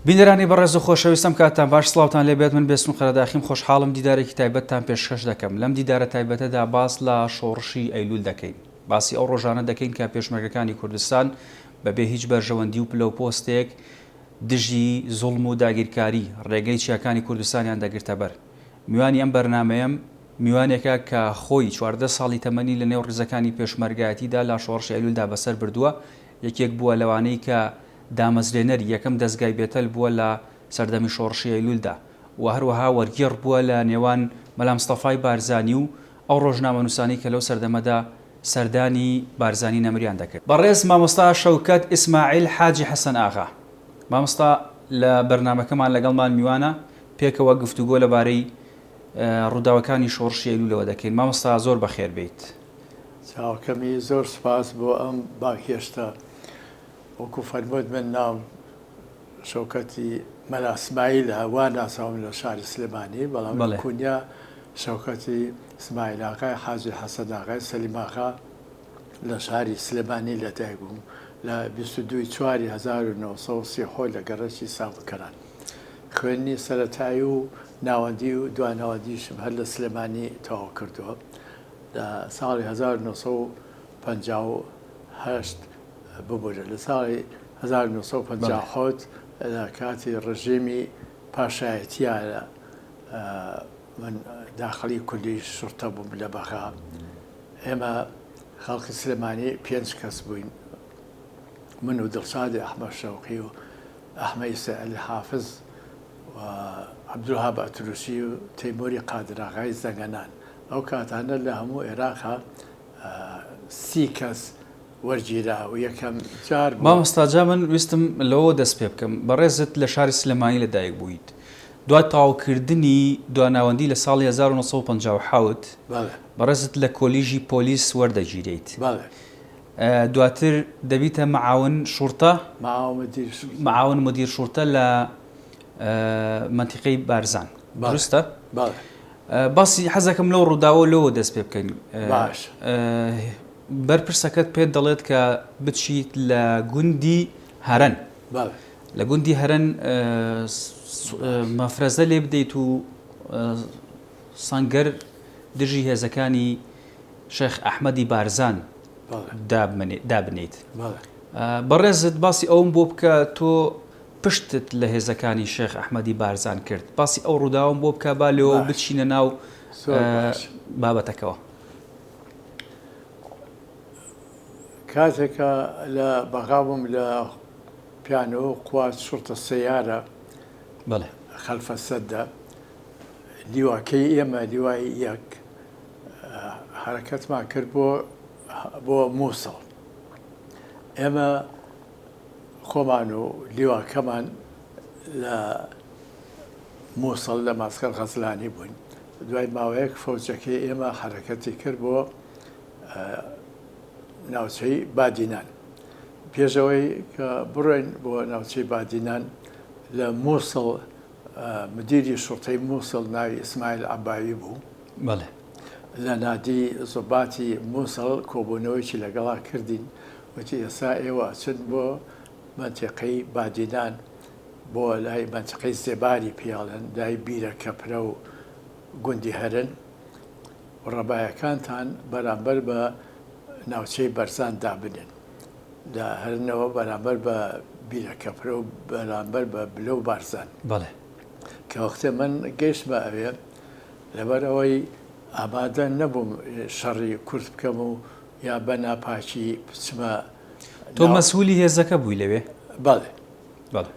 بینەرانی بەڕێز و خۆشەویستم کاتتان باش سڵاوتان لێ بێت من بێستون قەرەداخیم خۆشحاڵم دیدارێکی تایبەتتان پێشکەش دەکەم لەم دیدارە تایبەتەدا باس لە شۆڕشی ئەیلول دەکەین باسی ئەو ڕۆژانە دەکەین کە پێشمەرگەکانی کوردستان بەبێ هیچ بەرژەوەندی و پلە و پۆستێک دژی زوڵم و داگیرکاری ڕێگەی چیاکانی کوردستانیان دەگرتە بەر. میوانی ئەم بەرنامەیەم میوانێکە کە خۆی 14 ساڵی تەمەنی لە نێو ڕیزەکانی پێشمەرگایەتیدا لە شۆڕشی ئەیلولدا بەسەر بردووە، یەکێک بووە لەوانەی کە دامەزرێنەری یەکەم دەزگای بێتەل بووە لە سەردەمی شۆڕشی ئەیلولدا و هەروەها وەرگێڕ بووە لە نێوان مەلا مستەفای بارزانی و ئەو ڕۆژنامەنووسانەی کە لەو سەردەمەدا سەردانی بارزانی نەمریان دەکرد. بەڕێز مامۆستا شەوکەت ئیسماعیل حاجی حەسەن ئاغا. مامۆستا لە بەرنامەکەمان لەگەڵمان میوانە، پێکەوە گفتوگۆ لەبارەی ڕووداوەکانی شۆڕشی ئەیلوولەوە دەکەین. مامۆستا زۆر بەخێر بێیت. چاوەکەمی زۆر سوپاس بۆ ئەم بانگهێشتە. وەکو فەرمووت من ناوم شەوکەتی مەلا سمایلە، وا ناسراوم لە شاری سلێمانی، بەڵام لە کونیا شەوکەتی سمایل ئاغای حاجی حەسەن ئاغای سەلیم ئاغا لە شاری سلێمانی لەدایک بووم لە 22 ی چواری 1930 لە گەڕەکی سامکەران. خوێندنی سەرەتایی و ناوەندی و دواناوەندیشم هەر لە سلێمانی تەواو کردووە. لە ساڵی 1958 ببورە لە ساڵی 1957 لە کاتی ڕژێمی پاشایەتییە من داخڵی کولیەی شوڕتە بووم لە بەغا. ئێمە خەڵکی سلێمانی پێنج کەس بووین، من و دڵشادی ئەحمەد شەوقی و ئەحمە ئیسرائیلی حافز و عەبدولوەهاب ئەتروشی و تەیموری قادراغای زەنگەنان. ئەو کاتانە لە هەموو ئێراقا 30 کەس وەرگیرا و یەکەم جار بوو. مامۆستا جا من ویستم لەوەوە دەست پێ بکەم، بەڕێزت لە شاری سلێمانی لە دایک بوویت، دوای تەواوکردنی دواناوەندی لە ساڵی 1957 بەڕێزت لە کۆلیژی پۆلیس وەردەگیرێیت، دواتر دەبیتە معاون شوڕتە، معاون مدیر شوڕتە لە مەنتیقەی بارزان، دروستە؟ باسی حەزەکەم لەو ڕووداوە لەوە دەست پێ بکەین. باش. بەرپرسەکەت پێت دەڵێت کە بچیت لە گوندی هەرەن. بەڵێ. لە گوندی هەرەن مەفرەزە لێ بدەیت و سەنگەر دژی هێزەکانی شێخ ئەحمەدی بارزان دابنێیت. بەڕێزت باسی ئەوم بۆ بکە تۆ پشتت لە هێزەکانی شێخ ئەحمەدی بارزان کرد باسی ئەو ڕووداوەم بۆ بکە با لێوە بچینە ناو بابەتەکەوە. کاتێکە لە بەغا بووم لە پیانۆ قوات شرطە سەیارە بەڵێ خەلفە سەدە لیواکەی ئێمە لیوای یەک حرەکەتمان کرد بۆ بۆ مووسڵ ئێمە خۆمان و لیواکەمان لە مووسڵ لە ماسکەر غەزلانی بووین دوای ماوەیەک فەوجەکەی ئێمە حەرەکەتی کرد بۆ ناوچەی بادینان پێشەوەی کە بڕۆین بۆ ناوچەی بادینان لە مووسڵ مدیری شوڕتەی مووسڵ ناوی ئیسماعیل عەباوی بوو. بەڵێ. لە نادی زوباتی مووسڵ کۆبوونەوەیەکی لەگەڵا کردین، وتی ئێستا ئێوە ئەچن بۆ مەنتیقەی بادینان، بۆ لای مەنتیقەی زێباری پێی ئەڵێن، لای بیرە کەپرە و گوندی هەرن و ڕەبایەکانتان بەرامبەر بە ناوچەی بەرزان دابنێن. لە هەرنەوە بەرامبەر بە بیرەکەپرە و بەرامبەر بە بلە و بارزان. بەڵێ. کە وەختێ من گەیشتمە ئەوێ، لەبەر ئەوەی ئامادە نەبووم شەڕی کورد بکەم و یا بە ناپاکی بچمە تۆ مەسئولی هێزەکە بووی لەوێ؟ بەڵێ. بەڵێ.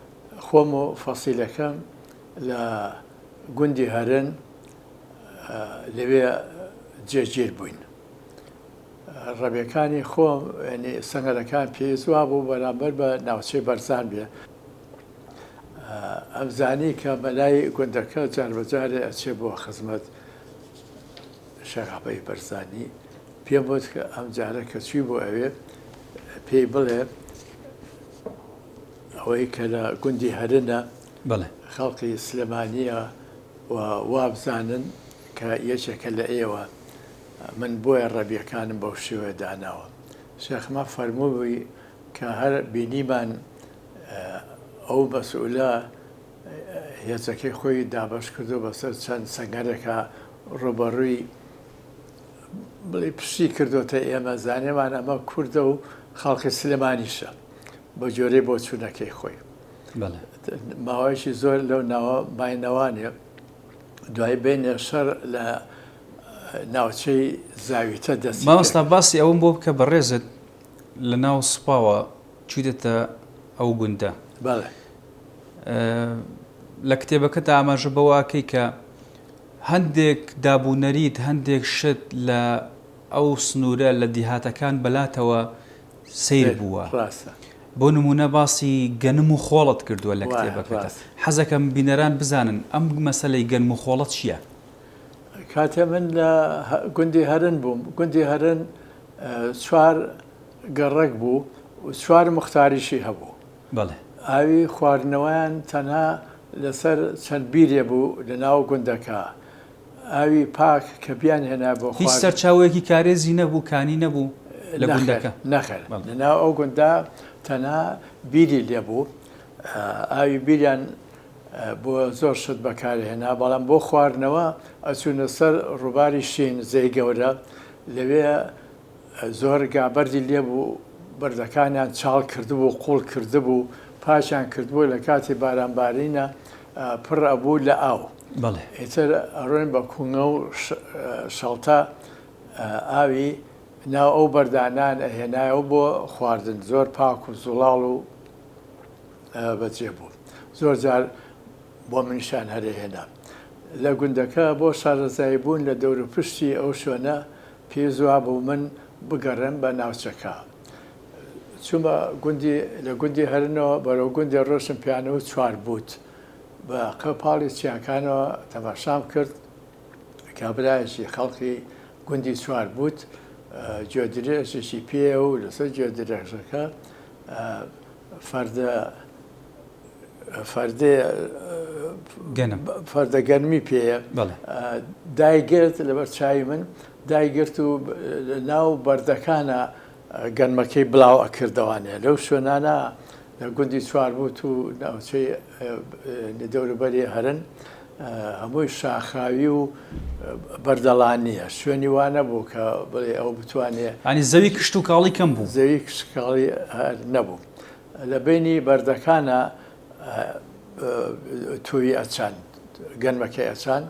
خۆم و فەسیلەکەم لە گوندی هەرن لەوێ جێگیر بووین. ڕەبێکانی خۆم یانی سەنگەرەکان پێویست وابوو بەرامبەر بە ناوچەی بەرزان بێ. ئەمزانی کە مەلای گوندەکە جاربەجارێ ئەچێ بۆ خزمەت شێخ عەبەی بەرزانی. پێم وت کە ئەم جارە کە چووی بۆ ئەوێ پێی بڵێ ئەوەی کە لە گوندی هەرنە بەڵێ. خەڵکی سلێمانییە و وابزانن کە یەکێکە لە ئێوە. من بۆیە ڕەبیەکانم بەو شێوەیە داناوە. شێخ مە فەرمووی کە هەر بینیمان ئەو مەسئولە هێزەکەی خۆی دابەش کردو بەسەر چەند سەنگەرێکا ڕووبەڕووی بڵێ پشتی کردۆتە ئێمە، زانیمان ئەمە کوردە و خەڵکی سلێمانیشە بە جۆرەی بۆچوونەکەی خۆی. ماوەیەکی زۆر لەو ناوە ماینەوانێ، دوای بینێ شەڕ لە ناوچەی زاویتە دەستی پێ مامۆستا باسی ئەوەم بۆ بکە بەڕێزت لە ناو سوپاوە چویتەتە ئەو گوندە. بەڵێ. لە کتێبەکەتا ئاماژە بەوە ئەکەی کە هەندێک دابونەریت، هەندێک شت لە ئەو سنوورە لە دیهاتەکان بەلاتەوە سەیر بووە. ڕاستە. بۆ نموونە باسی گەنم و خۆڵت کردووە لە کتێبەکەتا. حەزەکەم بینەران بزانن ئەم مەسەلەی گەنم و خۆڵە چییە؟ کاتێ من لە گوندی هەرن بووم، گوندی هەرن چوار گەڕەک بوو و چوار موختاریشی هەبوو. بەڵێ. ئاوی خواردنەوەیان تەنها لەسەر چەند بیرێ بوو لە ناو گوندەکە. ئاوی پاک کە بیانهێنا بۆ هیچ خوارد. سەرچاوەیەکی کارێزی نەبوو، کانی نەبوو لە نەخێر، گوندەکە؟ نەخێر. بەڵێ. لە ناو ئەو گوندە تەنها بیری لێ بوو. ئاوی بیریان بۆ زۆر شت بەکارهێنا، بەڵام بۆ خواردنەوە ئەچوونە سەر ڕووباری شین، زێی گەورە، لەوێ زۆر گابەردی لێ بوو، بەردەکانیان چاڵ کردبوو، قووڵ کردبوو، پاکیان کردبوو، لە کاتی بارانبارینە پڕ ئەبوو لە ئاو. بەڵێ. ئیتر ئەڕۆین بە کونگە و شەڵتە ئاوی ناو ئەو بەردانەیان ئەهێنایەوە بۆ خواردن، زۆر پاک و زوڵاڵ و بەجێ بوو. زۆر جار بۆ منیشیان هەر ئەهێنا. لە گوندەکە بۆ شارەزایی بوون لە دەوروپشتی ئەو شوێنە پێویست وابوو من بگەڕێم بە ناوچەکە. چوومە گوندی لە گوندی هەرنەوە بەرەو گوندی ڕۆشتم پیانەوە چواربووت. بە قەپاڵی چیاکانەوە تەماشام کرد کابرایەکی خەڵکی گوندی چواربووت گوێدرێژێکی پێیە و لەسەر گوێدرێژەکە فەردە فەردێ گەنم فەردە گەنمی پێیە بەڵێ. دایگرت لەبەر چاوی من دایگرت و لە ناو بەردەکانە گەنمەکەی بڵاو ئەکردەوانێ لەو شوێنانە لە گوندی چواربوت و ناوچەی دەوروبەری هەرن هەمووی شاخاوی و بەردەڵانییە شوێنی وا نەبوو کە بڵێ ئەو بتوانێ ینی زەوی کشتوکاڵی کەم بوو زەوی کشتوکاڵی هەر نەبوو لە بەینی بەردەکانا تووی ئەچان، گەنمەکەی ئەچان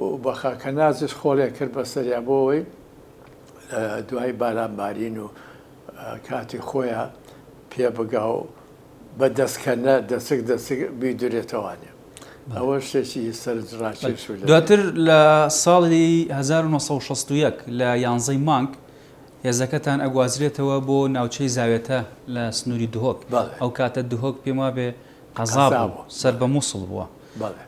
و بە خاکەنازیش خۆڵێ کرد بە سەریا بۆ ئەوەی لە دوای باران بارین و کاتی خۆیا پێ بگا و بە دەستکەنە دەسک دەسک بیدورێتەوانێ. ئەوە شتێکی سەرنجڕاکێش بوو. دواتر لە ساڵی 1961 لە یانزەی مانگ هێزەکەتان ئەگوازرێتەوە بۆ ناوچەی زاوێتە لە سنووری دهۆک، ئەو کاتە دهۆک پێم وابێ قەزا بوو، سەر بە موسڵ بووە.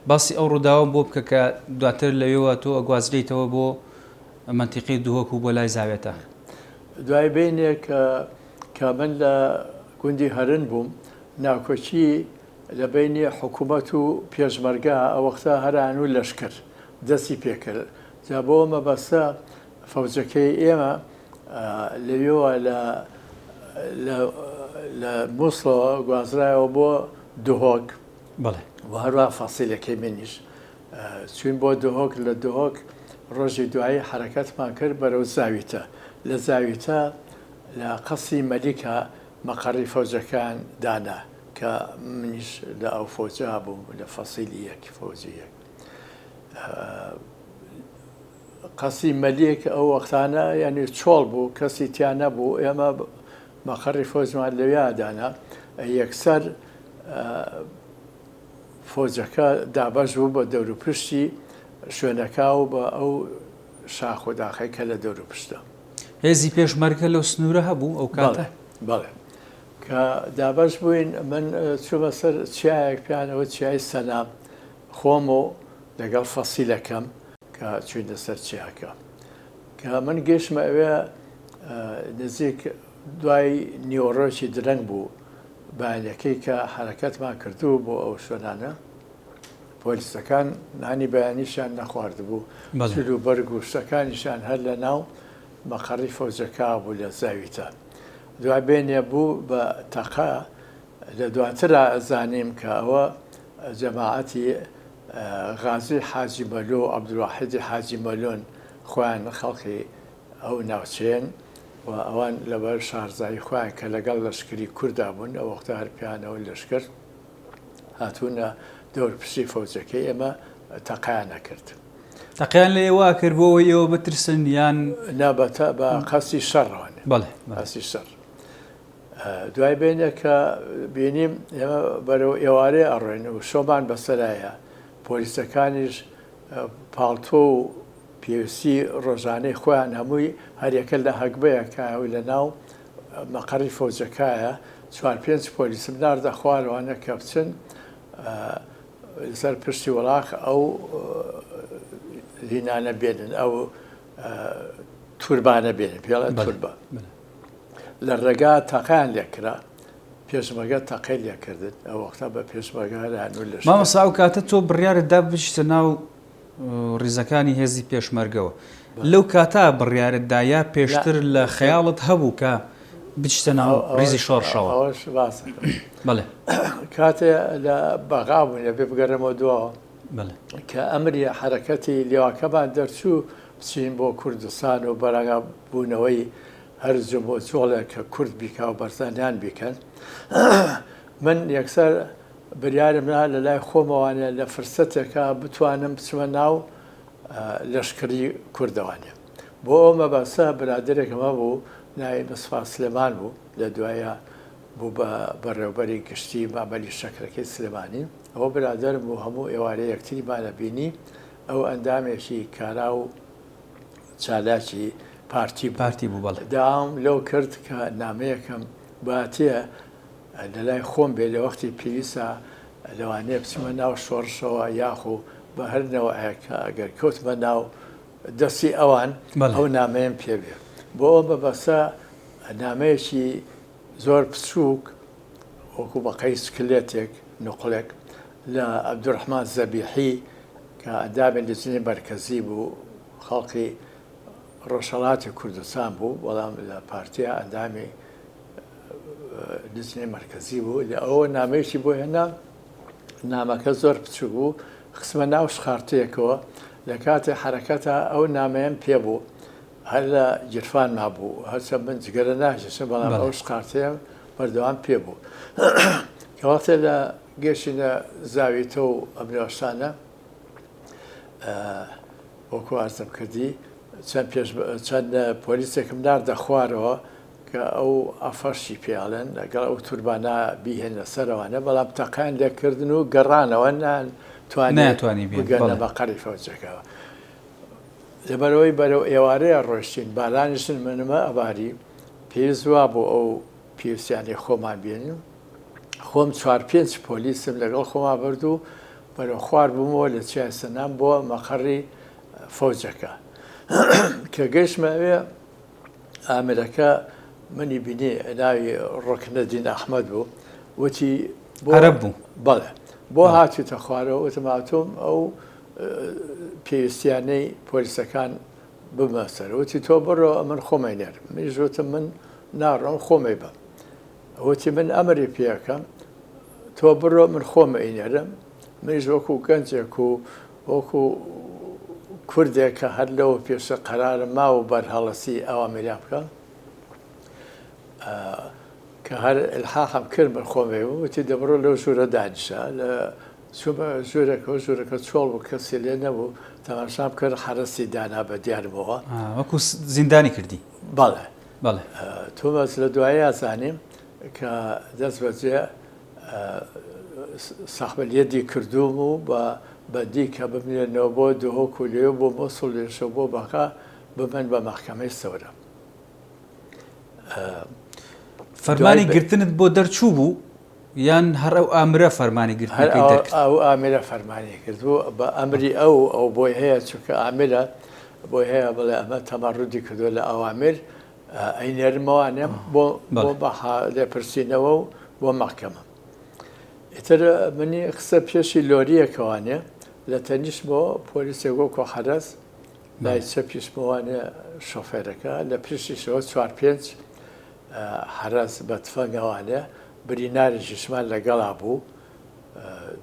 باسی ئەو ڕووداوەم بۆ بکە کە دواتر لەوێوە تۆ ئەگوازرێیتەوە بۆ مەنتیقەی دهۆک و بۆ لای زاوێتە. دوای بەینێک کە من لە گوندی هەرن بووم، ناکۆکی لە بەینی حکوومەت و پێشمەرگە، ئەوەختە هەران و لەشکر، دەستی پێکرد. جا بۆ مەبەستە فەوجەکەی ئێمە لەوێوە لە لە لە مووسڵەوە گوازرایەوە بۆ دهۆک. بەڵێ. و هەروەها فەسیلەکەی منیش. چووین بۆ دهۆک، لە دهۆک ڕۆژی دوایی حەرەکەتمان کرد بەرەو زاویتە. لە زاویتە لە قەسری مەلیکا مەقەڕی فەوجەکەیان دانا کە منیش لە ئەو فەوجە بووم، لە فەسیلی یەک، فەوجی یەک. قەسری مەلیک ئەو وەختانە یانی چۆڵ بوو کەسی تیا نەبوو ئێمە مەقەڕی فۆجمان لەویا دانا یەکسەر فۆجەکە دابەش بوو بە دەوروپشتی شوێنەکە و بە ئەو شاخ و داخەی کە لە دەوروپشتە. هێزی پێشمەرگە لەو سنوورە هەبوو ئەو کاتە؟ بەڵێ کە دابەش بووین من چوومە سەر چیایەک پێیانەوە چیای سەنا خۆم و لەگەڵ فەسیلەکەم کە چووینە سەر چیاکە کە من گەیشتمە ئەوێ نزیک دوای نیوەڕۆکی درەنگ بوو بەیانەکەی کە حەرەکەتمان کردبوو بۆ ئەو شوێنانە پۆلیسەکان نانی بەیانیشیان نەخواردبوو جل و بەرگ و شتەکانیشیان هەر لە ناو مەقەڕی فەوجەکە بوو لە زاویتە دوای بێنێ بوو بە تەقە لە دواترا زانیم کە ئەوە جەماعەتی. غازی حاجی مەلۆ و عەبدولواحیدی حاجی مەلۆن خۆیان خەڵکی ئەو ناوچەیەن و ئەوان لەبەر شارزایی خۆیان کە لەگەڵ لەشکری کوردا بوون ئەو وەختە هەر پێیانەوە لەشکر هاتوونە دەور پشتی فەوجەکەی ئێمە تەقەیان ئەکرد. تەقەیان لە ئێوە ئەکرد بۆ ئەوەی ئێوە بترسن یان؟ نا بە بە قەستی شەڕەوە بەڵێ بەڵێ. قەستی شەڕ. دوای بینێک کە بینیم ئێمە بەرەو ئێوارێ ئەڕۆین و شەومان بەسەرایە پۆلیسەکانیش پاڵتۆ و پێویستی ڕۆژانەی خۆیان هەمووی هەریەکە لە هەگبەیەکایە و لە ناو مەقەڕی فەوجەکایە چوار پێنج پۆلیسم ناردە خوارەوانە کە بچن لەسەر پشتی وڵاخ ئەو هینانە بێنن ئەو توربانە بێنن پێڵە توربە لە ڕێگا تەقەیان لێکرا پێشمەرگە تەقەی لێکردن ئەو وەختە بە پێشمەرگە هەر هەنوو لەشکر. مامۆستا ئەو کاتە تۆ بڕیارت دا بچیتە ناو ڕیزەکانی هێزی پێشمەرگەوە لەو کاتە بڕیارت دا یا پێشتر لە خەیاڵت هەبوو کە بچیتە ناو ڕیزی شۆڕشەوە؟ ئەوەش باسەکەم. بەڵێ. کاتێ لە بەغا بووین ئەبێ بگەڕێمەوە دواوە. بەڵێ. کە ئەمری حەرەکەتی لیواکەمان دەرچوو بچین بۆ کوردستان و بەرەنگا بوونەوەی هەر جموجۆڵێک کە کورد بیکا و بەرزانیان بیکەن من یەکسەر بریارم نا لە لای خۆمەوانێ لە فرسەتێکا بتوانم بچمە ناو لەشکری کوردەوانێ بۆ ئەو مەبەستە برادەرێکم هەبوو ناوی مستەفا سلێمان بوو لە دوایە بوو بە بەڕێوبەری گشتی مامەلی شەکرەکەی سلێمانی ئەوە برادەرم بوو هەموو ئێوارێ یەکتریمان ئەبینی ئەو ئەندامێکی کارا و چالاکی پارتی بوو. پارتی بوو بەڵێ. داوام لەو کرد کە نامەیەکم باتێ لە لای خۆم بێ لە وەختی پێویستا لەوانەیە بچمە ناو شۆڕشەوە یاخو بە هەر نەوعێک کە ئەگەر کەوتمە ناو دەستی ئەوان ئەو نامەیەم پێ بێ. بۆ ئەو مەبەستە نامەیەکی زۆر بچووک وەکو بەقەی سکلێتێک، نوقڵێک، لە عەبدولڕەحمان زەبیحی کە ئەندامی لیجنەی مەرکەزی بوو، خەڵکی ڕۆژهەڵاتی کوردستان بوو، بەڵام لە پارتیا ئەندامی لیجنەی مەرکەزی بوو، لە ئەوە نامەیەکی بۆ هێنام، نامەکە زۆر بچووک بوو، خستمە ناو شخارتەیەکەوە، لە کاتی حەرەکەتا ئەو نامەیەم پێ بوو، هەر لە گیرفانما بوو، هەرچەند من جگەرە ناکێشم، بەڵام ئەو شقارتەیەم بەردەوام پێ بوو. کە وەختێ لە گەیشتینە زاویتە و ئەم ناوچانە، وەکو عەرزم کردی چەند پێش چەند پۆلیسێکم ناردە خوارەوە کە ئەو ئەفەرشی پێ ئەڵێن لەگەڵ ئەو توربانە بیهێنە سەرەوانە، بەڵام تەقەیان لێکردن و گەڕانەوە نەیانتوانی بگەنە مەقەڕی فەوجەکەوە. لەبەرئەوەی بەرەو ئێوارەیە ڕۆیشتین، بارانیش نمە ئەباری، پێویست وابوو ئەو پێویستیانەی خۆمان بێنین، خۆم چوار پێنج پۆلیسم لەگەڵ خۆما برد و بەرەو خوار بوومەوە لە چیای سنام بۆ مەقەڕی فەوجەکە. کە گەیشتمە ئەوێ ئامرەکە منی بینی ناوی ڕوکنەدین ئەحمەد بوو، وتی بۆ عەرەب بوو؟ بەڵێ. بۆ هاتوویتە خوارەوە؟ وتم هاتووم ئەو پێویستیانەی پۆلیسەکان ببمە سەر. وتی تۆ بڕۆ من خۆم ئەینێرم. منیش وتم من ناڕۆم خۆم ئەیبەم. وتی من ئەمری پێ ئەکەم تۆ بڕۆ من خۆم ئەینێرم. منیش وەکو گەنجێک و وەکو کوردێک کە هەر لەوە پێشتر قەرارم ماوە بەرهەڵستی ئەوامیریان بکەم کە هەر ئیلحاحم کرد من خۆم ئەیبەم. وتی دەبڕۆ لەو ژوورە دانیشە. لە چوومە ژوورێکەوە، ژوورەکە چۆڵ بوو، کەسی لێ نەبوو، تەماشام کرد حەرەسی دانا بە دیارمەوە. وەکوو زیندانی کردی؟ بەڵێ. بەڵێ. تۆمەز لە دواییا زانیم کە دەست بەجێ سەحبەلیەدی کردووم و بە بەندی کە بمنێنەوە بۆ دهۆک و لەوێ بۆ موسڵ لێشەوە بۆ بەغا ببەن بە مەحکەمەی سەورە. فەرمانی گرتنت بۆ دەرچوو بوو؟ یان هەر ئەو ئامرە فەرمانی گرتنەکەی دەرکرد؟ هەر ئەو ئامرە فەرمانی کردبوو، بە ئەمری ئەو، ئەو بۆی هەیە چونکە ئامرە بۆی هەیە بڵێ ئەمە تەمەڕودی کردووە لە ئەوامر ئەینێرمەوانێم بۆ بۆ بەها لێپرسینەوە و بۆ مەحکەمە. ئیتر منی خستە پێشی لۆرییەکەوانێ لە تەنیشتمەوە پۆلیسێک وەکوو حەرەس لای چەپیشمەوانێ شۆفێرەکە لە پشتیشەوە چوار پێنج حەرەس بە تفەنگەوانێ برینارێکیشمان لەگەڵا بوو،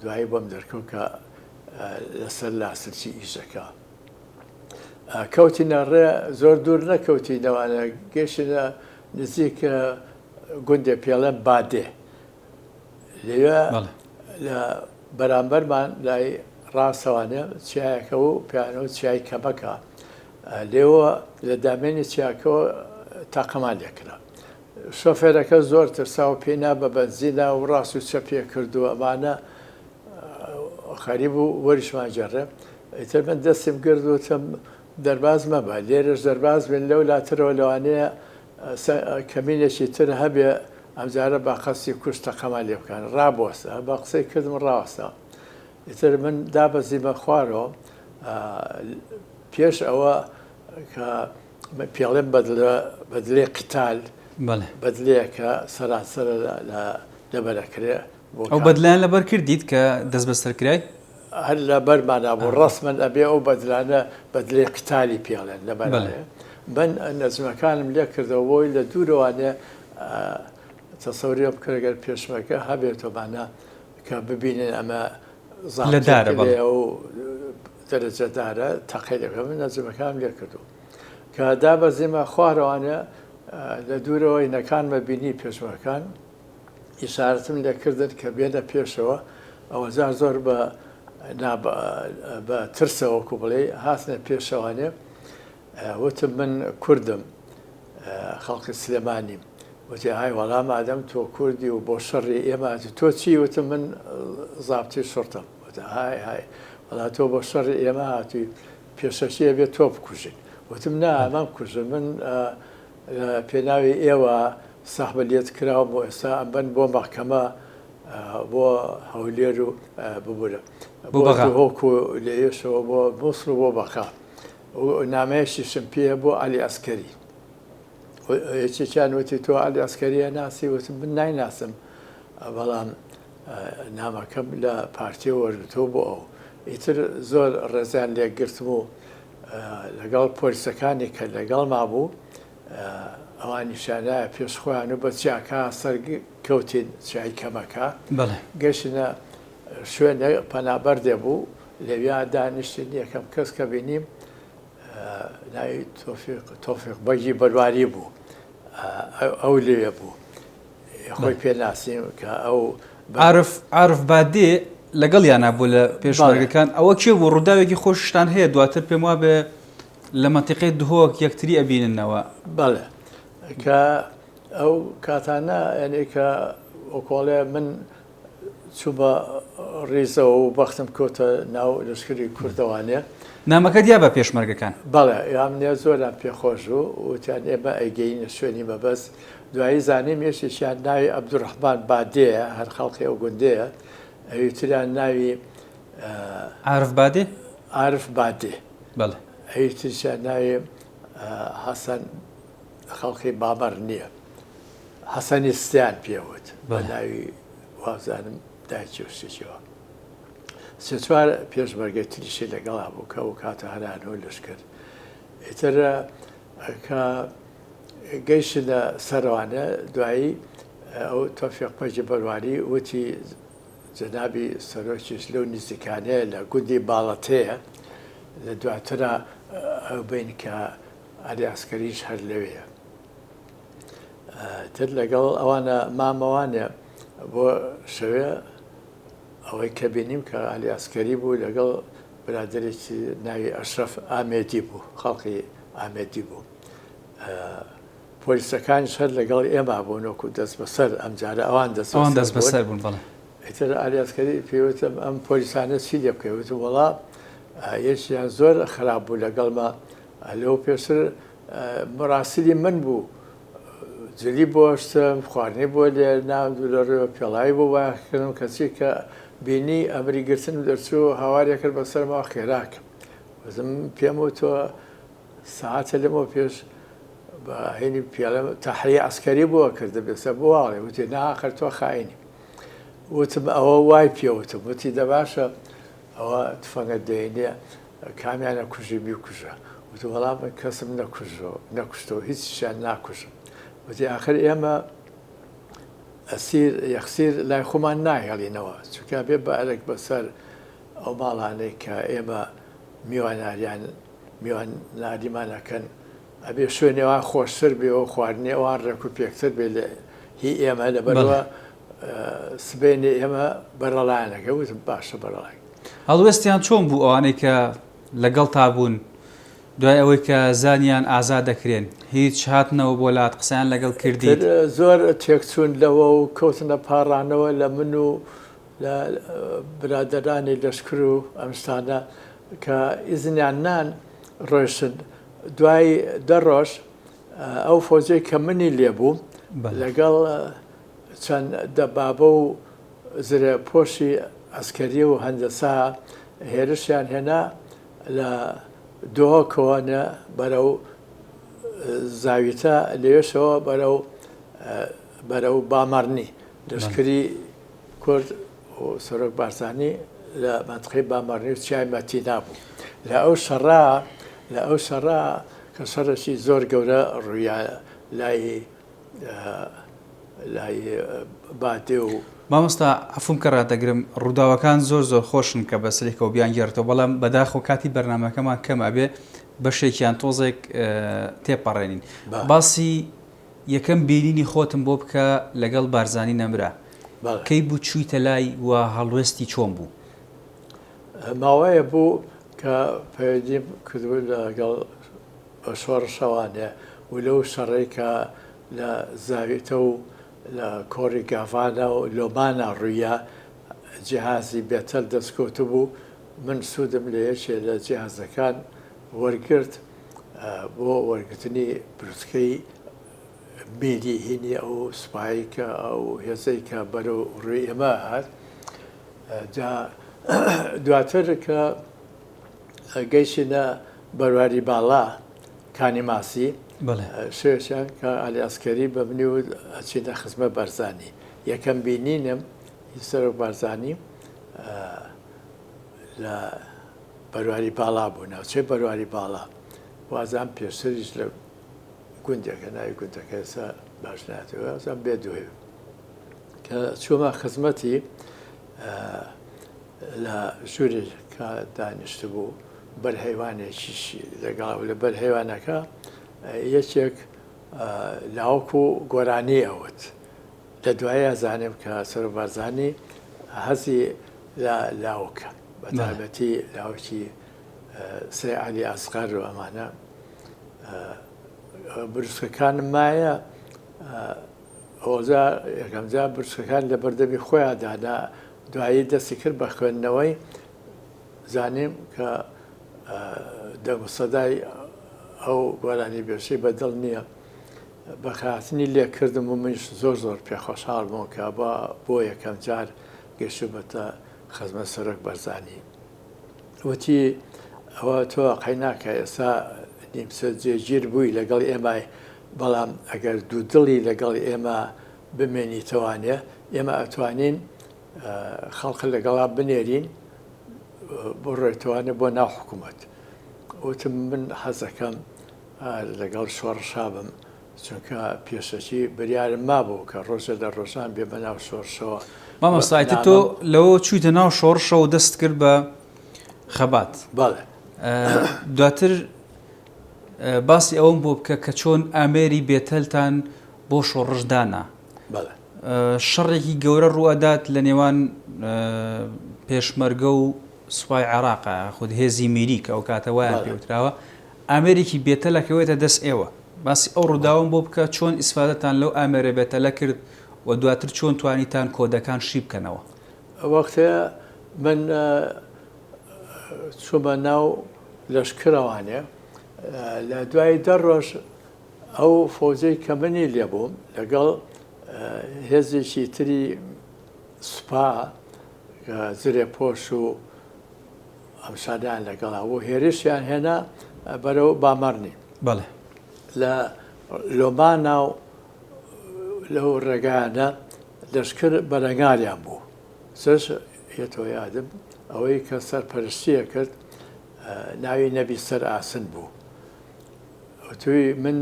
دوایی بۆم دەرکەوت کە. لەسەر لاسلکی ئیشەکە. کەوتینە ڕێ زۆر دوور نەکەوتینەوانە گەیشتینە نزیک گوندێ پێڵێن بادێ لەوێ لە بەرامبەرمان لای ڕاستەوانێ چیایەکە و پیانەوە چیای کەمەکە لێوە لە دامێنی چیاکەوە تاقەمان لێکرا شۆفێرەکە زۆر ترسا و پێی نا بە بەنزینا و ڕاست و چەپێ کرد و ئەمانە خەریب و وەریشمان گێڕێ. ئیتر من دەستیم گرت وتم دەرباز مەبە، لێرەش دەرباز بین لەو لاترەوە لەوانەیە کەمینێکی تر هەبێ ئەمجارە بە قەستی کوشت تەقەمان لێ بکەن. ڕابوەستە. بە قسەی کردم ڕاوەستا. ئیتر من دابەزیمە خوارەوە پێش ئەوە کە پێڵێن بەدلە بەدلەی قیتال بەڵێ. بەدلەیەکە سەرانسەرە لە لەبەرەکرێ بۆ ئەو بەدلەیان لەبەر کردیت کە دەستبەسەر کرای؟ هەر لەبەرمانا بوو ڕەسمەن ئەبێ ئەو بەدلانە بەدلەی قیتالی پێڵێن لەبەر بەڵێ. من نەجمەکانم لێ کردەوە بۆی لە دوورەوانێ تەسەوری بکە گەر پێشمەرگە هەبێتۆمانە کە ببینن ئەمە لە دارە بەڵێ. و دەرەجەدارە تەقەی لێ بکەن من نەجمەکانم لێ کردووە کە دابەزیمە خوارەوانێ لە دوورەوە هینەکانمە بینی پێشمەرگەکان ئیشارەتم لێ کردن کە بێنە پێشەوە ئەوەجار زۆر بە بە ترسەوە وەکو بڵێ هاتنە پێشەوانێ وتم من کوردم خەڵکی سلێمانیم وتی ئای وەڵا مادەم تۆ کوردی و بۆ شەڕی ئێمە هاتی تۆ چی وتم من زابتی شوڕتەم وتی های های وەڵا تۆ بۆ شەڕی ئێمە هاتووی پێشەکی ئەبێ تۆ بکوژین وتم نا مەمکوژن من لە پێناوی ئێوە سەحبە لێت کراوم و ئێستا ئەمبەن بۆ مەحکەمە بۆ هەولێر و ببورە بۆ بەغا دهۆک و لەوێشەوە بۆ موسڵ و بۆ بەغا و نامەیەکیشم پێیە بۆ عەلی عەسکەری یەکێکیان وتی تۆ عەلی عەسکەری ئەناسی وتم من نایناسم بەڵام نامەکەم لە پارتیەوە وەرگرتووە بۆ ئەو ئیتر زۆر ڕێزیان لێگرتم و لەگەڵ پۆلیسەکانی کە لەگەڵما بوو ئەوانیشیان نایە پێش خۆیان و بە چیاکە سەر کەوتین چیای کەمەکە گەشتینە شوێنێک پەنابەردێ بوو لەویا دانیشتین یەکەم کەس کە بینیم ناوی تۆفیق تۆفیق بەگی بەرواری بوو ئەو لەوێ بوو خۆی پێ ناسیم کە ئەو عارف عارف بادێ لەگەڵیانا بوو لە پێشمەرگەکان ئەوە کێ بوو ڕووداوێکی خۆشتان هەیە دواتر پێم وابێ لە مەنتیقەی دهۆک یەکتری ئەبیننەوە. بەڵێ کە ئەو کاتانە یانی کە وەکۆڵێ من چوومە ڕیزەوە و بەختم کەوتە ناو لەشکری کوردەوانێ. نامەکەت یا بە پێشمەرگەکان؟ بەڵێ یامنێ زۆریان پێ خۆش بوو وتیان ئێمە ئەیگەینە شوێنی مەبەست. دوایی زانیم یەکێکیان ناوی عەبدولڕەحمان بادێیە هەر خەڵقی ئەو گوندەیە، ئەوی تریان ناوی. عارف بادێ؟ عارف بادێ. بەڵێ. ئەوی تریشیان ناوی حەسەن خەڵقی بامەڕ نییە. حەسەنی ستیان پێ وت بە ناوی وابزانم دایکی و شتێکی وا. سێ چوار پێشمەرگەی تریشی لەگەڵا بوو کە ئەو کاتە هەرانەوە لەشکر. ئیتر کە گەیشتنە سەرەوانە دوایی ئەو تۆفیق بەگی بەرواری وتی جەنابی سەرۆکیش لەو نزیکانەیە لە گوندی باڵەتەیە لە دواترا ئەو بین کە عەلی عەسکەریش هەر لەوێیە. تر لەگەڵ ئەوانە مامەوانێ بۆ شەوێ ئەوەی کە بینیم کە عەلی عەسکەری بوو لەگەڵ برادەرێکی ناوی ئەشرەف ئامێدی بوو خەڵقی ئامێدی بوو پۆلیسەکانیش هەر لەگەڵ ئێمە بوون وەکو دەست بەسەر ئەمجارە ئەوان دەست ئەوان دەست بەسەر بوون بەڵێ ئیتر عەلی عەسکەری پێی وتم ئەم پۆلیسانە چی لێ بکەی وتم وەڵا یەکیان زۆر خراپ بوو لەگەڵما لەو پێشتر مڕاسلی من بوو جلی بۆ شتم خواردنی بۆ لێ نام دوو لە ڕێوە پێڵاوی بۆ بایەخکردم کەچی کە بینی ئەمری گرتنم دەرچوو هاوارێ کرد بەسەرما خێراکەم وتم پێم وتووە سەعاتێ لەمەو پێش بە هینی پێڵێم تەحریە عەسکەری بۆ کردم ئێستا بۆ واڵێ وتی نا ئاخر تۆ خائینی وتم ئەوە وای پێوتم وتی دە باشە ئەوە تفەنگە دەینێ کامیان ئەکوژی بیکوژە وتم وەڵا من کەسم نەکوژۆ نەکوشتەوە هیچیشیان ناکوژم وتی ئاخر ئێمە ئەسیر یەخسیر لای خۆمان ناهێڵینەوە چونکە بێ بە ئەرک بەسەر. ئەو ماڵانەی کە ئێمە میواناریان میواناریمان ئەکەن ئەبێ شوێنی ئەوان خۆشتر بێ و خواردنی ئەوان ڕێک و پێکتر بێ لە هی ئێمە لەبەرەوە سبەینێ ئێمە بەرەڵایان ئەکەین وتم باشە بەرەڵای. هەڵوێستیان چۆن بوو ئەوانەی کە لەگەڵتا بوون دوای ئەوەی کە زانیان ئازاد دەکرێن هیچ هاتنەوە بۆ لات قسەیان لەگەڵ کردیت؟ زۆر تێکچوون لەوە و کەوتنە پاڕانەوە لە من و لە برادەرانی لەشکر و ئەم شتانە کە ئیزنیان نان ڕۆیشتن دوای دە ڕۆژ ئەو فۆجەی کە منی لێ بوو لەگەڵ چەند دەبابە و زرێ پۆشی عەسکەری و هەندەسا هێرشیان هێنا لە دهۆکەوە نە بەرەو زاویتە لەوێشەوە بەرەو بەرەو بامەڕنی لەشکری کورد و سەرۆک بارزانی لە مەنتقەی بامەڕنی و چیای مەتینا بوو لە ئەو شەڕە لە ئەو شەڕە کە شەڕێکی زۆر گەورە ڕوویا لای لای بادێ و. مامۆستا عەفوم کە ڕاتدەگرم ڕووداوەکان زۆر زۆر خۆشن کە بەسەرێکەوە بیانگێڕیتەوە بەڵام بەداخەوە کاتی بەرنامەکەمان کەمە ئەبێ بەشێکیان تۆزێک تێپەڕێنین باسی یەکەم بینینی خۆتم بۆ بکە لەگەڵ بارزانی نەمرا کەی بوو چوویتە لای و هەڵوێستی چۆن بوو؟ ماوەیە بوو کە پەیوەندیم کردبوو لەگەڵ شۆڕشەوانێ و لەو شەڕەی کە لە زاویتە و لە کۆڕی گاڤانا و لۆمانا ڕوویا جیهازی بێتەل دەستکەوتبوو، من سوودم لە یەکێ لە جیهازەکان وەرگرت بۆ وەرگرتنی بروسکەی میری هینی ئەو سوپایەی کە ئەو هێزەی کە بەرەو ڕووی ئێمە هات جا دواتر کە گەیشتینە بەرواری باڵا کانی ماسی شوێشیان کە عەلی ئەسکەری بە منی وت ئەچینە خزمەت بارزانی یەکەم بینینم سەرۆک بارزانی لە بەرواری باڵا بوو ناوچەی بەرواری باڵا وازان پێشتریش لە گوندێکە ناوی گوندەکە ئێستا باش ناتەوە وازان بێ دوێ کە چوومە خزمەتی لە ژوورێکا دانیشتبوو، بەر هەیوانێکیشی لەگەڵا بوو، لە بەر هەیوانەکە یەکێک لاوک و گۆرانی ئەوت. لە دواییا زانیم کە سەرۆک بارزانی حەزی لە لاوکە، بە تایبەتی لاوکی سەی عەلی ئەسغەر و ئەمانە. بروسکەکانم مایە، ئەوجا یەکەمجار بروسکەکان لە بەردەمی خۆیان دانا، دوایی دەستی کرد بە خوێندنەوەی، زانیم کە دەنگ و سەدای ئەو گۆرانیبێژەی بە دڵ نییە. بەخێرهاتنی لێ کردم و منیش زۆر زۆر پێ خۆشحاڵ بووم کە بۆ یەکەم جار گەیشتوومەتە خزمەت سەرۆک بەرزانی. وتی، ئەوە تۆ قەیناکە ئێستا نیمچە جێگیر بووی لەگەڵ ئێمای، بەڵام ئەگەر دوودڵی لەگەڵ ئێمە بمێنیتەوانێ ئێمە ئەتوانین خەڵق لەگەڵا بنێرین بڕۆیتوانێ بۆ ناو حکوومەت. وتم من حەزەکەم لەگەڵ شۆڕشا بم، چونکە پێشەکی بریارم مابوو کە ڕۆژێ لە ڕۆژان بێمە ناو شۆڕشەوە. مامۆستا ئیتر تۆ لەوە چوویتە ناو شۆڕشەوە و دەست کرد بە خەبات. بەڵێ. دواتر باسی ئەوەم بۆ بکە کە چۆن ئامێری بێتەلتان بۆ شۆڕش دانا. بەڵێ. شەڕێکی گەورە ڕووئەدات لە نێوان پێشمەرگە و سوپای عێراقا یاخود هێزی میری کە ئەو کاتە وایان پێوتراوە ئامێرێکی بێتەل ئەکەوێتە دەست ئێوە باسی ئەو ڕووداوەم بۆ بکە چۆن ئیسفادەتان لەو ئامێرە بێتەلە کرد و دواتر چۆن توانیتان کۆدەکان شی بکەنەوە؟ وەختێ من چوومە ناو لەشکرەوانێ لە دوای دە ڕۆژ ئەو فەوجەی کە منی لێ بووم لەگەڵ هێزێکی تری سوپا کە زرێپۆش و ئەمشانیان لەگەڵا بوو هێرشیان هێنا بەرەو بامەڕنی. بەڵێ. لە لۆمانا و لەو ڕێگایانە لەشکر بەرەنگاریان بوو. سەش یەتەوە یادم ئەوەی کە سەرپەرشتیە کرد ناوی نەبی سەر ئاسن بوو. وتوی من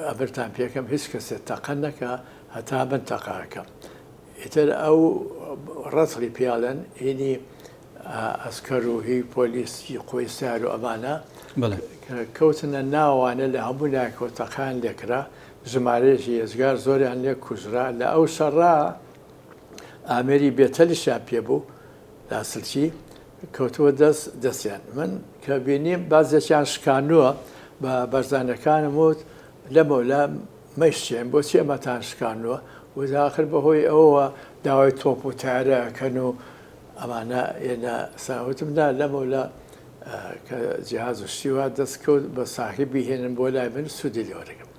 ئەمرتان پێکەم هیچ کەسێ تەقە نەکا هەتا من تەقە ئەکەم. ئیتر ئەو. ڕەتڵی پیاڵێن هینی ئەسکەر و هی پۆلیسی قوەی سار و ئەمانە کە کەوتنە ناوانە لە هەموو لایەکەوە تەقەیان لێکرا، ژمارەیەکی ئێجگار زۆریان لێ کوژرا، لە ئەو شەڕە ئامێری بێتەلیشیان پێ بوو، لاسلکی، کەوتبووە دەست دەستیان. من کە بینیم بازێکیان شکاندووە بە بەرزانەکانم وت لەمەولا مەیشکێن بۆچی ئەمەتان شکاندووە؟ وت ئاخر بەهۆی ئەوەوە داوای تۆپ و تەیارە ئەکەن و ئەمانە ئێنە سا وتم نا لەمەولا کە جیهاز و شتی وا دەست کەوت بە ساغی بیهێنن بۆ لای من سوودی لێ وەرەگرم.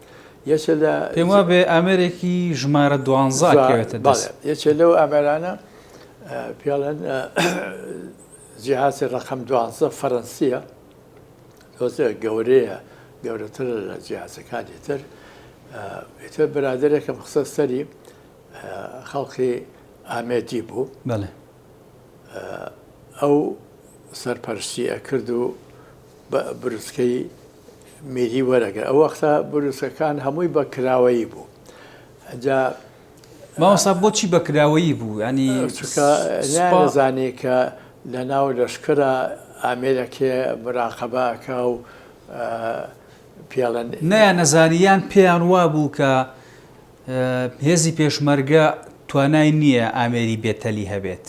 یەکێ لە پێم وابێ ئامێرێکی ژمارە دوانزە ئەکەوێتە دەست. بەڵێ یەکێ لەو ئامێرانە پێڵێن جیهازی ڕەقەم دوانزە فەرەنسییە تۆزێ گەورەیە گەورەترە لە جیهازەکانی تر ئیتر برادەرێکم خستە سەری خەڵکی ئامێدی بوو بەڵێ. ئەو سەرپەرشتی ئەکرد و بروسکەی میری وەرەگرت ئەو وەختە بروسکەکان هەمووی بە کراوەیی بوو جا مامۆستا بۆچی بە کراوەیی بوو ینی چونکە نەیانەزانی کە لە ناو لەشکرا ئامێرێک هەیە مراقەبە ئەکا و پێڵێن نەیانەزانی یان پێیان وابوو کە هێزی پێشمەرگە توانای نییە ئامێری بێتەلی هەبێت.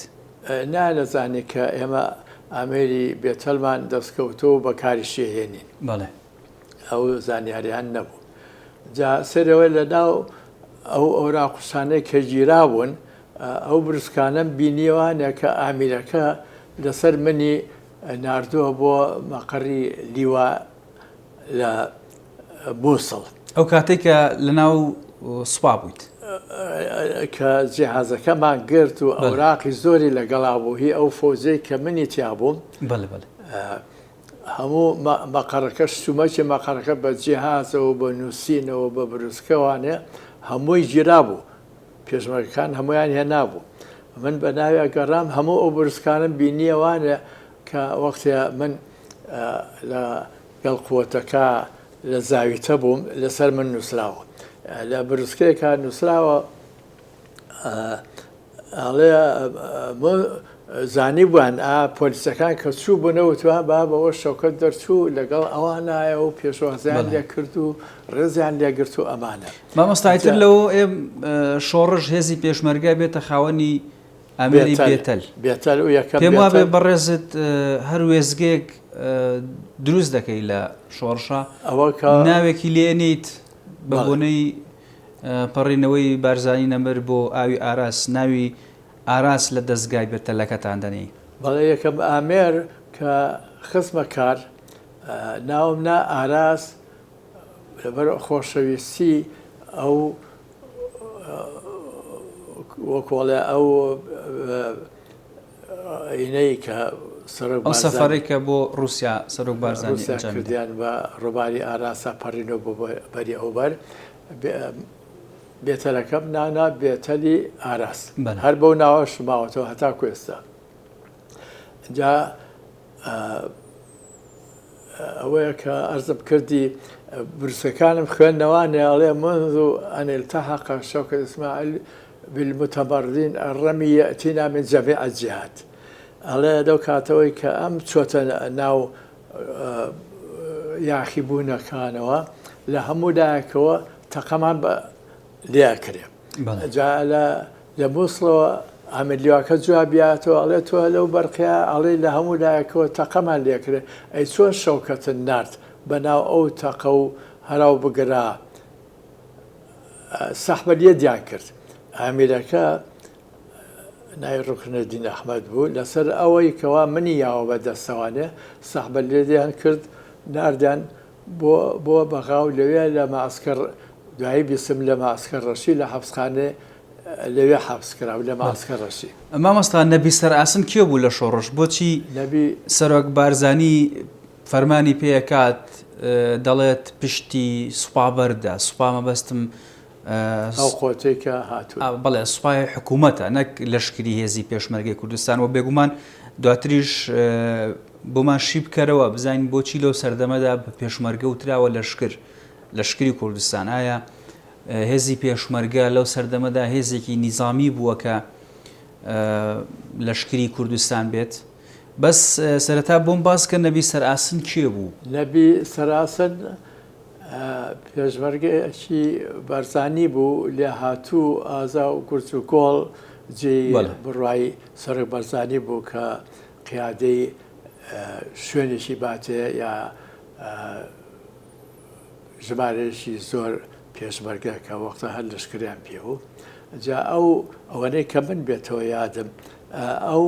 نایانەزانی کە ئێمە ئامێری بێتەلمان دەستکەوتووە و بەکاریشی ئەهێنین. بەڵێ. ئەو زانیاریان نەبوو. جا سەرەوە لە ناو ئەو ئەوراقوسانەی کە گیرابوون ئەو بروسکانەم بینیوانە کە ئامیرەکە لەسەر منی ناردووە بۆ مەقەڕی لیوا لە موسڵ. ئەو کاتەی کە لەناو سوپا بوویت؟ کە جیهازەکەمان گرت و ئەوراقی زۆری لەگەڵا بوو هی ئەو فەوجەی کە منی تیا بووم. بەڵێ بەڵێ. هەموو مەقەڕەکە شتومەکی مەقەڕەکە بە جیهازەوە بە نووسینەوە بە بروسکەوانێ هەمووی گیرابوو. پێشمەرگەکان هەموویان هێنابوو. من بە ناویا گەڕام هەموو ئەو بروسکانەم بینییەوانێ کە وەختێ من لە گەڵ قوتەکە لە زاویتە بووم لەسەر من نووسراوە لە بروسکەیەکا نووسراوە ئەڵێ زانیبووان ئا پۆلیسەکان کە چوو بوونە وتوان با بەوە شەوکەت دەرچوو لەگەڵ ئەوانایە و پێشوازیان لێ کرد و ڕێزیان لێگرت و ئەمانە. مامۆستا ئیتر لەوە ئێم شۆڕش هێزی پێشمەرگە بێتە خاوەنی ئامێری بێتەل. بێتەل و یەکەم پێم وابێ بەڕێزت هەر وێستگەیەک دروست دەکەی لە شۆڕشە ئەوە کە ناوێکی لێ نیت بە بۆنەی پەڕینەوەی بارزانی نەمر بۆ ئاوی ئاراس ناوی ئاراس لە دەستگای بێتەلەکەتان دەنێی. بەڵێ یەکەم ئامێر کە خستمە کار ناوم نا ئاراس لەبەر خۆشەویستی ئەو وەکۆڵێ ئەو ئینەی کە سەرۆک ئەو سەفەرەی کە بۆ ڕووسیا سەرۆک بارزانی ڕووسیا کردیان بە ڕووباری ئاراسا پەڕینەوە بۆ بەری ئەوبەر بێتەلەکەم نانا بێتەلی ئاراس هەر بەو ناوەش ماوەتەوە هەتاکو ئێستا جا ئەوەیە کە ئەرزم کردی بروسکەکانم خوێندنەوانێ ئەڵێ منذ أن التحق شوکت اسماعیل بالمتمردین الرمی یأتینا من جمیع الجهات ئەڵێ لەو کاتەوەی کە ئەم چۆتە ناو یاخیبوونەکانەوە لە هەموو لایەکەوە تەقەمان بە لێ ئەکرێ جا لە لە موسڵەوە ئامیر لیواکە جوابیاتەوە ئەڵێ تۆ لەو بەرقیا ئەڵێ لە هەموو لایەکەوە تەقەمان لێکرێ ئەی چۆن شەوکەتت نارد بەناو ئەو تەقە و هەراو بگرە سەحبە لێدیان کرد ئامیرەکە ناوی ڕوکنەدین ئەحمەد بوو لەسەر ئەوەی کەوا منی یاوە بە دەستەوانێ سەحبە لێدیان کرد ناردیان بۆ بۆ بەغا و لەوێ لە مەعسکەر دوایی بیستم لە مەعسکەر ڕەشی لە حەپسخانەی لەوێ حەپس کرا لە مەعسکەر ڕەشی. مامۆستا نەبی سەرئاسن کێ بوو لە شۆڕش؟ بۆچی نەبی. سەرۆک بارزانی فەرمانی پێ ئەکات دەڵێت پشتی سوپا بەردە، سوپا مەبەستم ئەو قۆتەی کە هاتوون. بەڵێ سوپای حکوومەتە نەک لەشکری هێزی پێشمەرگەی کوردستان و بێگومان دواتریش بۆمان شی بکەرەوە بزانین بۆچی لەو سەردەمەدا بە پێشمەرگە وتراوە لەشکر لەشکری کوردستان ئایا هێزی پێشمەرگە لەو سەردەمەدا هێزێکی نیزامی بووە کە. لەشکری کوردستان بێت. بەس سەرەتا بۆم باس کە نەبی سەرئاسن کێ بوو؟ نەبی سەرئاسن پێشمەرگەیەکی بارزانی بوو، لێهاتوو، ئازا و گورج و گۆڵ، جێی بڕوای سەرۆک بارزانی بوو کە قیادەی شوێنێکی باتێ یا ژمارەیەکی زۆر پێشمەرگە کە وەختە هەر لەشکریان پێ بوو. جا ئەو ئەوەنەی کە من بێتەوە یادم ئەو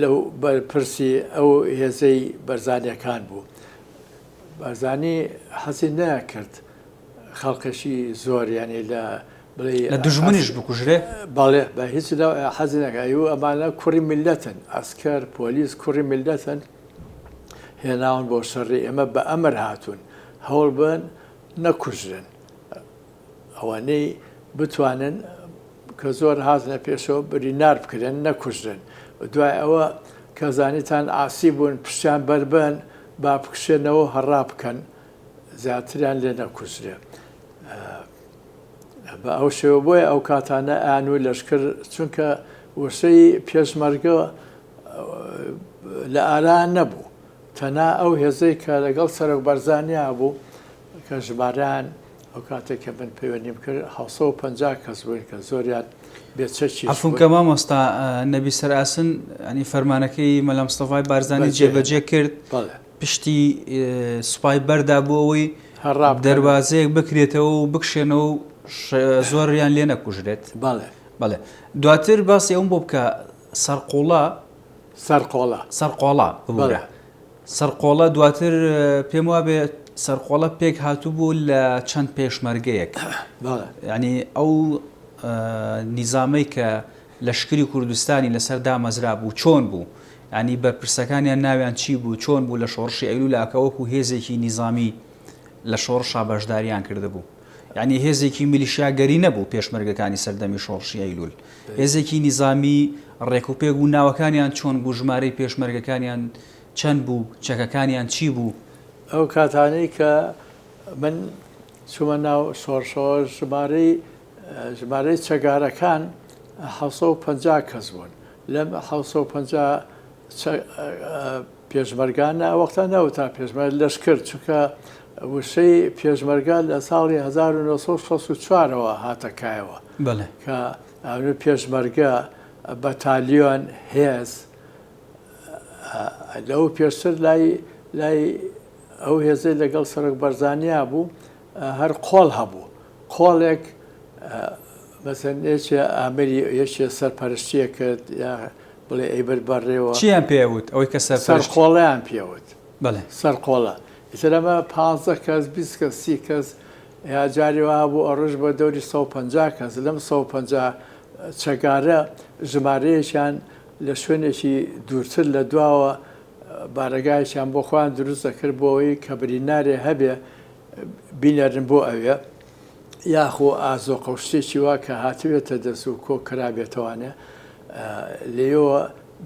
لەو بەرپرسی ئەو هێزەی بەرزانیەکان بوو. بارزانی حەزی نەکرد خەڵکەشی زۆر یانی لە بڵێ لە دوژمنیش بکوژرێ؟ بەڵێ بە هیچ حەزی نەکرد ئەیوو ئەمانە کوڕی میللەتن عەسکەر پۆلیس کوڕی میللەتن هێناون بۆ شەڕی ئێمە بە ئەمر هاتوون هەوڵ بن نەکوژرن ئەوانەی بتوانن کە زۆر هاتنە پێشەوە بریندار بکرێن نەکوژرێن دوای ئەوە کە زانیتان عاسی بوون پشتیان بەربەن با بکشێنەوە هەڕا بکەن زیاتریان لێ نەکوژرێ بە ئەو شێوە بۆیە ئەو کاتانە ئان و لەشکر چونکە وشەی پێشمەرگە لە ئارا نەبوو تەنها ئەو هێزەی کە لەگەڵ سەرۆک بەرزانیا بوو کە ژمارەیان ئەو کاتێک کە من پەیوەندیم کرد 750 کەس بووین کە زۆریان بێ چەکیش عەفوم کە مامۆستا نەبی سەرئاسن ینی فەرمانەکەی مەلا مستەفای بارزانی جێبەجێ کرد پشتی سوپای بەردا بۆ ئەوەی دەروازەیەک بکرێتەوە و بکشێنەوە و زۆریان لێ نەکوژرێت بەڵێ بەڵێ دواتر باسی ئەوم بۆ بکە سەرقوڵە سەرقۆڵە سەرقۆڵە ببورە سەرقۆڵە دواتر پێم وابێ سەرقۆڵە پێک هاتووبوو لە چەند پێشمەرگەیەک یعنی ئەو نیزامەی کە لەشکری کوردستانی لەسەر دامەزرا بوو چۆن بوو ینی بەرپرسەکانیان ناویان چی بوو چۆن بوو لە شۆڕشی ئەیلولاکە وەکو هێزێکی نیزامی لە شۆڕشا بەشداریان کردبوو یعنی هێزێکی میلیشیاگەری نەبوو پێشمەرگەکانی سەردەمی شۆڕشی ئەیلول هێزێکی نیزامی ڕێکوپێک بوو، ناوەکانیان چۆن بوو، ژمارەی پێشمەرگەکانیان چەند بوو، چەکەکانیان چی بوو؟ ئەو کاتانەی کە من چوومە ناو شۆڕشەوە ژمارەی ژمارەی چەکدارەکان 750 کەس بوون. لەم 750 پێشمەرگانە ئەو وەختە نەوترا پێشمەرگە لەشکر چونکە وشەی پێشمەرگە لە ساڵی 1964 ەوە هاتە کایەوە کە پێشمەرگە بەتالیۆن هێز لەو پێشتر لای لای ئەو هێزەی لەگەڵ سەرۆک بەرزانیا بوو هەر قۆڵ هەبوو قۆڵێک مەسەن یەکێ ئامری یەکێ سەرپەرشتیە کرد یا بڵێ ئەیبرد بەڕێوە. چیان پێ ئەوت ئەوەی کە سەرپەرشتی؟ سەرقۆڵەیان پێ ئەوت. بەڵێ. سەرقۆڵە. ئیتر ئەمە پانزە کەس، 20 کەس، 30 کەس یا جاری وا هەبوو ئەڕۆشت بە دەوری 150 کەس. لەم 150 چەکدارە ژمارەیەکیان لە شوێنێکی دوورتر لە دواوە بارەگایەکیان بۆ خۆیان دروست دەکرد بۆ ئەوەی کە برینارێ هەبێ بینێرن بۆ ئەوێ. یاخۆ ئازۆقە و شتێکی وا کە هاتبێتە دەست و کۆ کرابێتەوانێ لێیەوە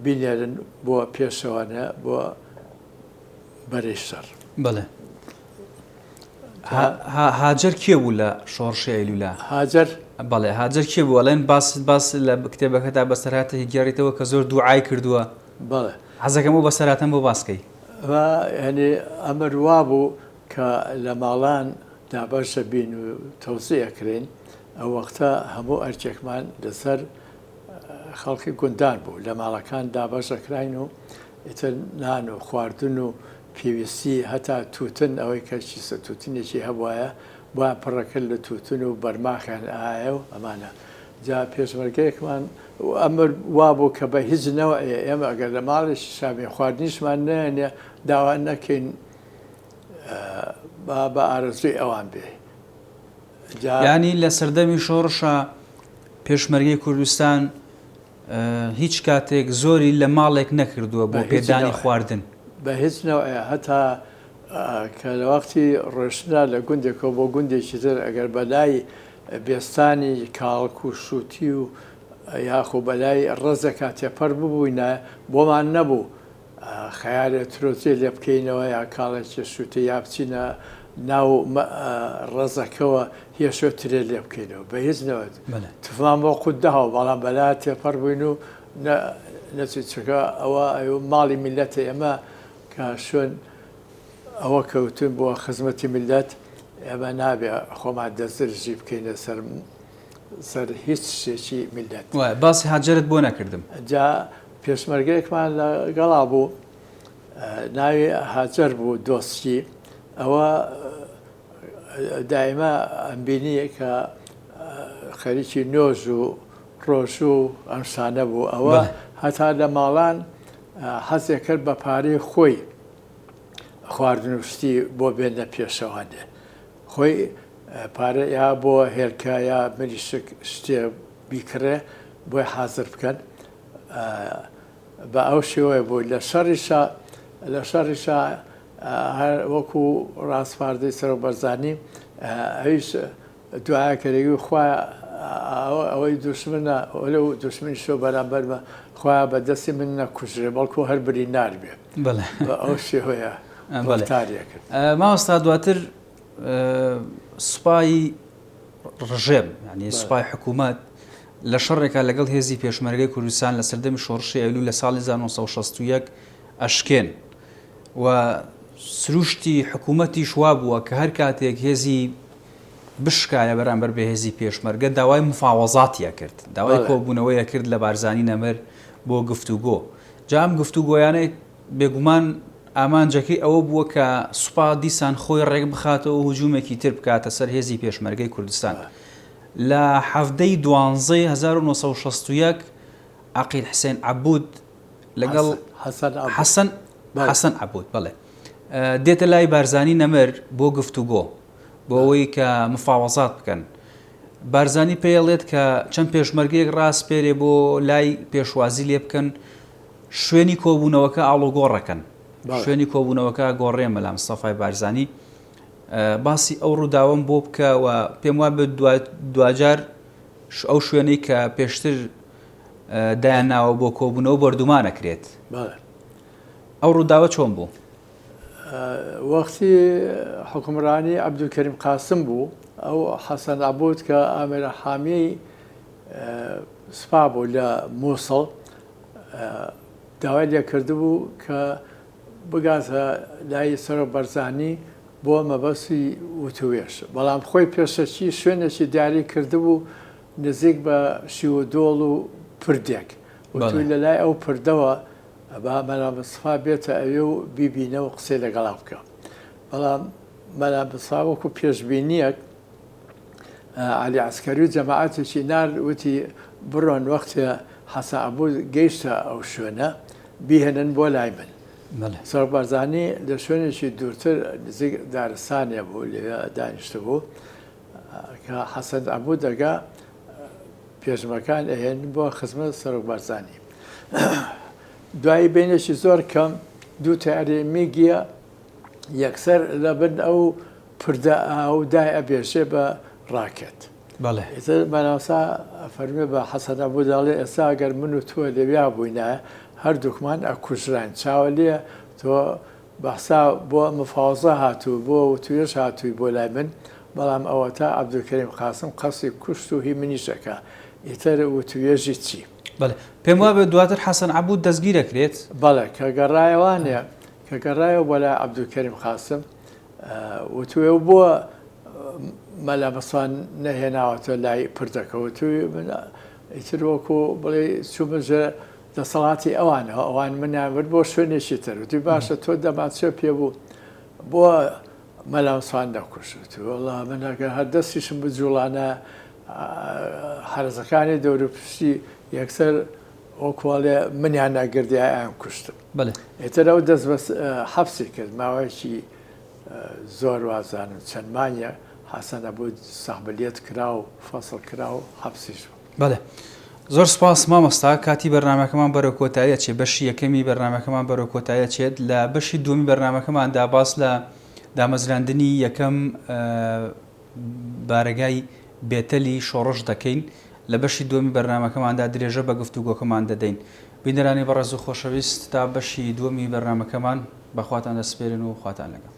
بینێرن بۆ پێشەوانێ بۆ بەرەی شەڕ. بەڵێ. هاجەر کێ بوو لە شۆڕشی ئەیلولا؟ هاجەر؟ بەڵێ هاجەر کێ بوو؟ ئەڵێن باس باس لە کتێبەکەدا بەسەرهاتێکی گێڕیتەوە کە زۆر دوعای کردووە. بەڵێ. حەزەکەم ئەو بەسەرهاتەم بۆ باس کەی. یانی ئەمر وابوو کە لە ماڵان دابەش دەبین و تەوزیع ئەکرێین، ئەو وەختە هەموو ئەرکێکمان لەسەر خەڵکی گوندان بوو، لە ماڵەکان دابەش ئەکراین و ئیتر نان و خواردن و پێویستی هەتا تووتن ئەوەی کە کیسە تووتنێکی هەبوایە بۆیان پڕ ئەکرد لە تووتن و بەرماخیان ئەهایە و ئەمانە. جا پێشمەرگەیەکمان ئەمر وابوو کە بە هیچ نەوعێ ئێمە ئەگەر لە ماڵێکیشا بین خواردنیشمان نەیەنێ داوا نەکەین با بە ئارەزووی ئەوان بێ. جا. یانی لە سەردەمی شۆڕشا پێشمەرگەی کوردستان هیچ کاتێک زۆری لە ماڵێک نەکردووە بۆ پێدانی خواردن. بە هیچ نەوعێ هەتا کە لە وەختی ڕۆیشتنا لە گوندێکەوە بۆ گوندێکی تر ئەگەر بە لای بێستانی کاڵک و شووتی و یاخۆ بە لای ڕەزێکا تێپەر ببووینایە بۆمان نەبوو خەیارێ ترۆزێ لێ بکەینەوە یا کاڵێکێ شووتی یا بچینە ناو ڕەزەکەوە هێشۆ ترێ لێ بکەینەوە بە هیچ نەوەت تفمان بۆ قوت داوە بەڵام بەلا تێپەڕ بووین و نەچوو چونکە ئەوە ماڵی میلەتە ئێمە کە شوێن ئەوە کەوتوین بۆ خزمەتی میلەت ئێمە نابێ خۆمان دەستدرژی بکەینە سەر سەر هیچ شتێکی میلەت. وایە باسی هاجەرت بۆ نەکردم. جا پێشمەرگەیەکمان لەگەڵا بوو ناوی هاجەر بوو دۆسکی ئەوە دایمە ئەمبینی کە خەریکی نۆژ و ڕۆژوو و ئەم شتانە بوو ئەوە هەتا لە ماڵان حەزێ کرد بە پارەی خۆی خواردن و شتی بۆ بێنە پێشەوانێ خۆی پارە یا بۆ هێلکە یا مریشک شتێ بیکڕێ بۆی حازر بکەن بە ئەو شێوەیە بوو لە شەڕیشا لە شەڕیشا هەر وەکو ڕاسپاردەی سەرۆک بەرزانی ئەویش دوعا کەرەوی خوا ئەوەی دوشمنە لەو دوشمنیشەوە بەرامبەرمە خوایە بە دەستی من نەکوژرێ بەڵکو هەر بریندار بێ بەڵێ بە ئەو شێوەیە بەڵێ ڕەفتاریە کرد. مامۆستا دواتر سوپای ڕژێم یعنی سوپای حکوومەت لە شەڕێکا لەگەڵ هێزی پێشمەرگەی کوردستان لە سەردەمی شۆڕشی ئەیلوول لە ساڵی 1961 ئەشکێن و سروشتی حکوومەتیش وابووە کە هەر کاتێک هێزی بشکایە بەرامبەر بە هێزی پێشمەرگە داوای مفاوەزاتی ئەکرد، داوای کۆبوونەوەی ئەکرد لە بارزانی نەمر بۆ گفتوگۆ. جا ئەم گفتوگۆیانەی بێگومان ئامانجەکەی ئەوە بووە کە سوپا دیسان خۆی ڕێک بخاتەوە و هجوومێکی تر بکاتە سەر هێزی پێشمەرگەی کوردستان. لە حەڤدە ی دوانزەی 1961 عەقید حسێن عەبود لەگەڵ حەسەن حەسەن عەبود بەڵێ دێتە لای بارزانی نەمر بۆ گفتوگۆ. بۆ ئەوەی کە مفاوەزات بکەن. بارزانی پێیەڵێت کە چەند پێشمەرگەیەک ڕاسپێرێ بۆ لای پێشوازی لێ بکەن شوێنی کۆبوونەوەکە ئاڵوگۆڕەکەن شوێنی کۆبوونەوەکە گۆڕێ مەلا مستەفای بارزانی باسی ئەو ڕووداوەم بۆ بکە و پێم وا بێت دواجار ئەو شوێنەی کە پێشتر دایانناوە بۆ کۆبوونەوە بۆردومانەکرێت ئەو ڕووداوە چۆن بوو؟ وەختی حوکمڕانی عەبدولکەریم قاسم بوو، ئەو حەسەن عەبود کە ئامێرە حامیی سوپا بوو لە مووسڵ، داوای لێ کردبوو کە بگاتە لای سەرۆک بەرزانی بۆ مەبەستی وتووێژ، بەڵام خۆی پێشەکی شوێنێکی دیاری کردبوو نزیک بە شیوودۆڵ و پردێک، وتووی لە لای ئەو پردەوە با مەلا مستەفا بێتە ئەوێ و بیبینە و قسەی لەگەڵا بکە. بەڵام مەلا مستەفا وەکوو پێشبینییەک عەلی عەسکەری و جەماعەتێکی نارد وتی بڕۆن وەختێ حەسەن عەبود گەیشتە ئەو شوێنە بیهێنن بۆ لای من. سەرۆک بارزانی لە شوێنێکی دوورتر نزیک دارستانێ بوو لەوێ دانیشتبوو کە حەسەن عەبود دەگا پێشمەکان ئەهێنن بۆ خزمەت سەرۆک بارزانی. دوایی بینێکی زۆر کەم دوو تەیارەی میگیە یەکسەر لە بن ئەو پردە ئاو دای ئەبێژێ بە ڕاکێت. بەڵێ. ئیتر مەلامسا فەرمی بە حەسەن ئەبوو دەڵێ ئێستا ئەگەر من و تۆ لەویا بووینایە هەردووکمان ئەکوژراین. چاوە لێ تۆ بەحسا بۆ مفاوەزە هاتوو بۆ وتوێژ هاتووی بۆ لای من بەڵام ئەوەتا عەبدولکەریم قاسم قەستی کوشت و هی منیش ئەکا ئیتر وتوێژی چی؟ بەڵێ پێم وابێ دواتر حەسەن عەبود دەستگیر ئەکرێت. بەڵێ کە گەڕایەوانێ کە گەڕایەوە بۆ لای عەبدولکەریم قاسم وتوێ و بۆ مەلا مستەفا نەهێناوەتە لای پردەکە وتوی من ئیتر وەکو بڵێ چوومە ژێر دەسەڵاتی ئەوانەوە ئەوان منیان برد بۆ شوێنێکی تر وتی باشە تۆ دەمانچە پێ بوو بۆ مەلا مستەفا نەکوشت وتی وەڵا من ئەگەر هەر دەستیشم بجوڵانە حەرەسەکانی دەوروپشتی یەکسەر وەکواڵێ منیان نەگرد یا ئەیان کوشتم بەڵێ. ئیتر ئەو دەست بە حەبسی کرد ماوەیەکی زۆر وازانم چەند مانگێ حەسەن ئەبوو سەحبلیەت کرا و فەسڵ کرا و حەبسیش بوو. بەڵێ زۆر سپاس مامۆستا کاتی بەرنامەکەمان بەرەو کۆتایی ئەچێت بەشی یەکەمی بەرنامەکەمان بەرەو کۆتایی ئەچێت لە بەشی دووەمی بەرنامەکەماندا باس لە دامەزراندنی یەکەم بارەگای بێتەلی شۆڕش دەکەین لە بەشی دووەمی بەرنامەکەماندا درێژە بە گفتوگۆکەمان دەدەین بینەرانی بەڕێز و خۆشەویست تا بەشی دووەمی بەرنامەکەمان بەخواتان دەسپێرن و خواتان لەگەڵ.